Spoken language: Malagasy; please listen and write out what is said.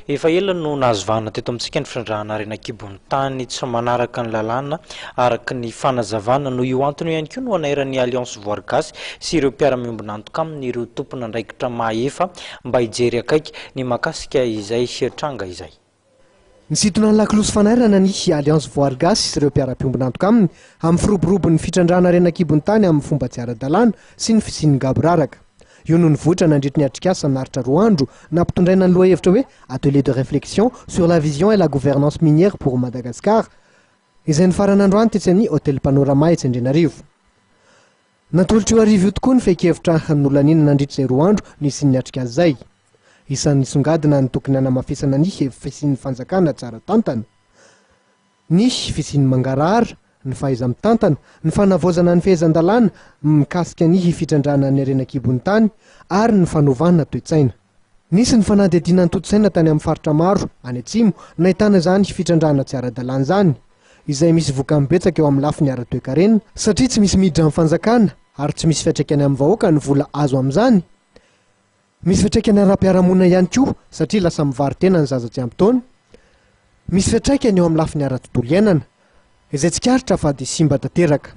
Efa ela no nahazo vahana teto amintsika ny fitrandrahana harena an-kibon'ny tany tsy manaraka ny lalàna araka ny fanazavana. Noho io antony io ihany koa no anairan'ny Alliance Voary Gasy sy ireo mpiara-miombon'antoka aminy ireo tompon'andraikitra mahefa mba hijery akaiky ny mahakasika izay tranga izay. Nisintona ny lakolosy fanairana ny Alliance Voary Gasy sy ireo mpiara-miombon'antoka aminy amin'ny firoborobon'ny fitrandrahana harena an-kibon'ny tany amin'ny fomba tsy ara-dalàna sy ny fisian'ny gaboraraka. Io no nivoitra nandritry ny atrikasa naharitra roa andro nampitondraina ny lohahevitra hoe Atelier de réflexion sur la vision et la gouvernance minière pour Madagascar izay nifarana androany tetsy amin'ny Hotel Panorama etsy Andrianarivo. Natolotr'io hariva io tokoa ny fehin-kevitra nolaniana nandritra izay roa andro nisian'ny atrikasa izay. Isan'ny nisongadina ny tokony hanamafisana ny fisian'ny fanjakana tsara tantana. Ny fisian'ny mangarahara, ny fahaiza-mitantana, ny fanavaozana ny fehezan-dalàna mikasika ny fitrandrahana ny harena an-kibon'ny tany ary ny fanovana toe-tsaina. Nisy ny fanadihadiana notontosaina tany amin'ny faritra maro any atsimo nahitana izany fitrandrahana tsy ara-dalàna izany, izay misy vokany betsaka eo amin'ny lafiny ara-toekarena, satria tsy misy miditra amin'ny fanjakana ary tsy misy fiantraikany amin'ny vahoaka ny vola azo amin'izany. Misy fiantraikany ara-piarahamonina ihany koa satria lasa mivaro-tena ny zaza tsy ampy taona. Misy fiantraikany eo amin'ny lafiny ara-tontolo iainana, izay tsikaritra fa dia simba tanteraka.